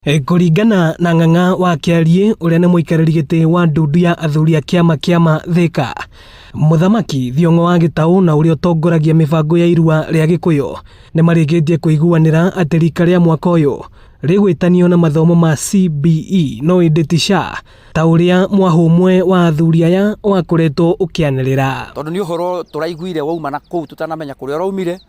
Kũringana na Ng'ang'a wa Kĩariĩ ũrĩa nĩ mũikarĩri gĩtĩ wa ndundu ya athuri a kĩama kĩama Thĩka, Mũthamaki Thiong'o wa Gĩtaũ na ũrĩa ũtongoragia mĩbango ya irua rĩa Gĩkũyũ nĩ marĩkĩtie kũiguanĩra atĩ rika rĩa mwaka ũyũ rĩgwĩtanio na mathomo ma CBE no ĩndĩ ti SHA ta ũrĩa mwahũ ũmwe wa athuri aya wakoretwo ũkĩanĩrĩra. Tondũ nĩ ũhoro tũraiguire wauma na kũu tũtanamenya kũrĩa ũraumire.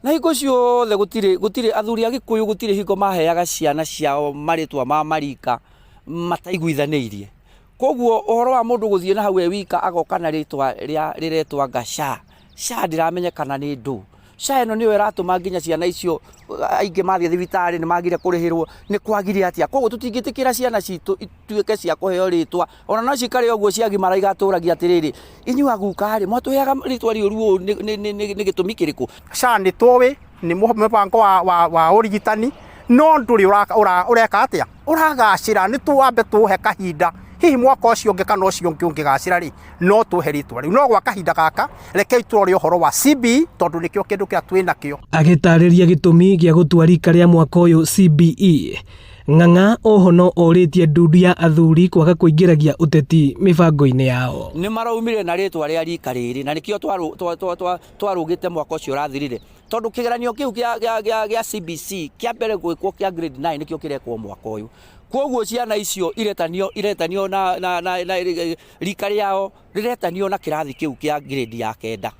Na hingo ciothe gũtirĩ gũtirĩ athuri a Gĩkũyũ gũtirĩ hingo maheaga ciana ciao marĩtwa ma marika mataiguithanĩirie. Koguo ũhoro wa mũndũ gũthiĩ na hau e wika agoka na rĩtwa rĩa rĩretwo anga SHA, SHA ndĩramenya kana nĩ ndũ. SHA ĩno nĩyo ĩratũma nginya ciana icio aingĩ mathiĩ thibitarĩ nĩ magire kũrĩhĩrwo, nĩ kwagire atĩa. Koguo tũtingĩtĩkĩra ciana citũ ituĩke cia kũheo rĩtwa, ona no cikare ũguo ciagimara igatũragia atĩrĩrĩ, inyuĩ aguka rĩ, mwatũheaga rĩtwa rĩũru ũũ nĩ gĩtũmi kĩrĩkũ? SHA nĩ tũĩ nĩ mũbango wa ũrigitani, no ndũrĩ ũreka atĩa, ũragacĩra, nĩ twambe tũũhe kahinda, hihi mwaka ũcio ũngĩ kana ũcio ũngĩ ũngĩgacĩra rĩ, no tũũhe rĩtwa rĩu, no gwa kahinda gaka rekei tũrore ũhoro wa CBE tondũ nĩkĩo kĩndũ kĩrĩa twĩ nakĩo. Agĩtarĩria gĩtũmi gĩa gũtua rika rĩa mwaka ũyũ CBE, Ng'ang'a oho no orĩtie ndundu ya athuri kwaga kũingĩragia ũteti mĩbango-inĩ yao. Nĩ maraumire na rĩtwa rĩa rika rĩrĩ na nĩkĩo twarũgĩte mwaka ũcio ũrathirire, tondũ kĩgeranio kĩu gĩa CBC kĩa mbere gwĩkwo kĩa grade 9 nĩkĩo kĩrekwo mwaka ũyũ. Kwoguo ciana icio iretanio iretanio na rika rĩao rĩretanio na kĩrathi kĩu kĩa grade ya kenda.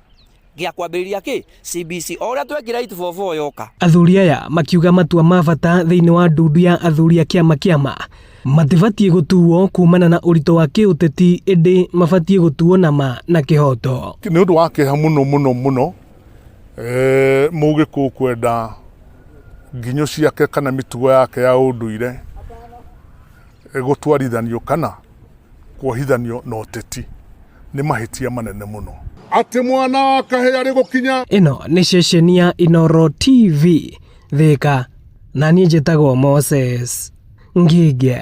Gĩa kwambĩrĩria kĩ? CBC. O ũrĩa twekire 844 yoka. Athuri aya makiuga matua ma bata thĩinĩ wa ndundu ya athuri a kĩama kĩama matibatiĩ gũtuo kumana na ũritũ wa kĩũteti ĩndĩ mabatiĩ gũtuo na ma na kĩhoto. Nĩ ũndũ wa kĩeha mũno mũno mũno eh, Mũgĩkũyũ kwenda nginyo ciake kana mĩtugo yake ya ũndũire gũtwarithanio kana kuohithanio na ũteti nĩ mahĩtia manene mũno. Atĩ mwana wa kahĩĩ arĩ gũkinya. Ĩno nĩ ceceni ya Inooro TV Thĩka, na niĩ njĩtagwo Moses Ngige.